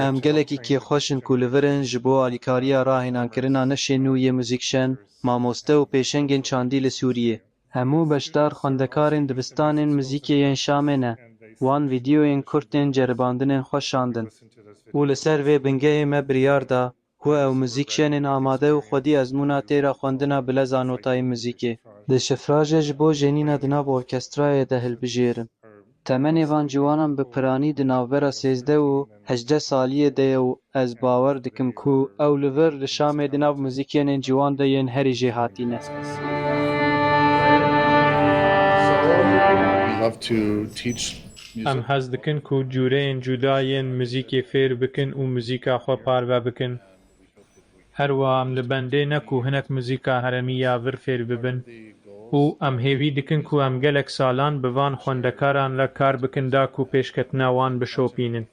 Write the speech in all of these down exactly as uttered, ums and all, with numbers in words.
Em gelekî kêfxweş in ku li vir in ji bo alîkariya rahênankirina neşê nû yê muzîkşên, mamoste û pêşengên çandî li Sûriyê. Hemû beşdar xwendekarên dibistanên muzîkê yên Şamê ne. Wan vîdeoyên kurt ên ceribandinên xwe şandin. Û li ser vê bingehê me biryar da ku ew muzîkşênên amade û xwedî ezmûna têra xwendina bi leza notayên muzîkê. Di şifrajê ji bo jenîna di nav orkestrayê de hilbijêrin. Temenê van ciwanan bi piranî di navbera sêzdeh û hejdeh saliyê de ye û ez bawer dikim ku ew li vir li Şamê di nav muzîkênên ciwan de yên herî jêhatî ne. Em hez dikin ku cûreyên cuda yên muzîkê fêr bikin û muzîka xwe parve bikin. Her wiha em li bendê ne ku hinek muzîka herêmî ya vir fêr bibin û em hêvî dikin ku em gelek salan bi van xwendekaran re kar bikin da ku pêşketina wan bişopînin.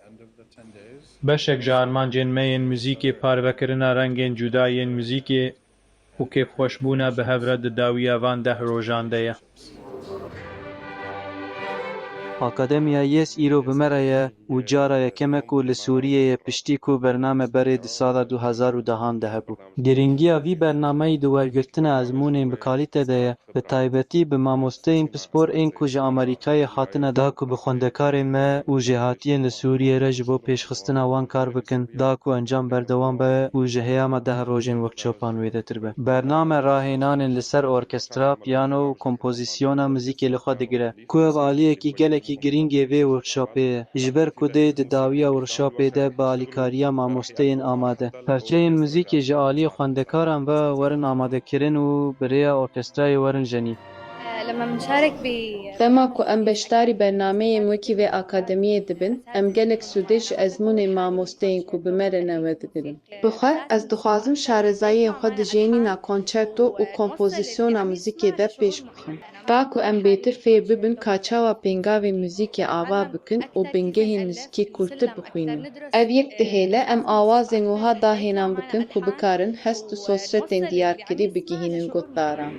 Beşek ji armancên me yên muzîkê parvekirina rengên cuda yên muzîkê û kêfxweşbûna bi hev re di dawiya van deh rojan de ye. Akademiya Yes îro bi me re ye û cara yekem e ku li Sûriyê ye piştî ku bername berê di sala du hezar û dehan de hebû. Giringiya vî bernameyî di wergirtina ezmûnên bi kalîte de ye, bi taybetî bi mamosteyên pispor ên ku ji Amerîkayê hatine da ku bi xwendekarên me û jêhatiyên li Sûriyê re ji bo pêşxistina wan kar bikin, da ku encam berdewam be û ji heyama deh rojên workshopan wêdetir be. Bername rahênanên li ser orkestra, piyano û kompozisyona muzîkê li xwe digire, ku ev aliyekî gelekî girîng ê vê workshopê ye, ji ber ku dê di dawiya workshopê de bi alîkariya mamosteyên amade, perçeyên muzîkê ji aliyê xwendekaran ve werin amadekirin û bi rêya orkestrayê werin jenî. Dema ku em beşdarî bernameyên wekî vê akademiyê dibin, em gelek sûdê ji ezmûnên mamosteyên ku bi me re ne wedigirin. Bi xwe, ez dixwazim şarezayiyên xwe di jenîna konçerto û kompozisyona muzîkê de pêş bixim. Da ku em bêtir fêr bibin ka çawa pêngavên muzîkê ava bikin û bingehên muzîkê kûrtir bixwînin. Ev yek dihêle em awazên wiha dahênan bikin ku bikarin hest û sosretên diyarkirî bigihînin guhdaran.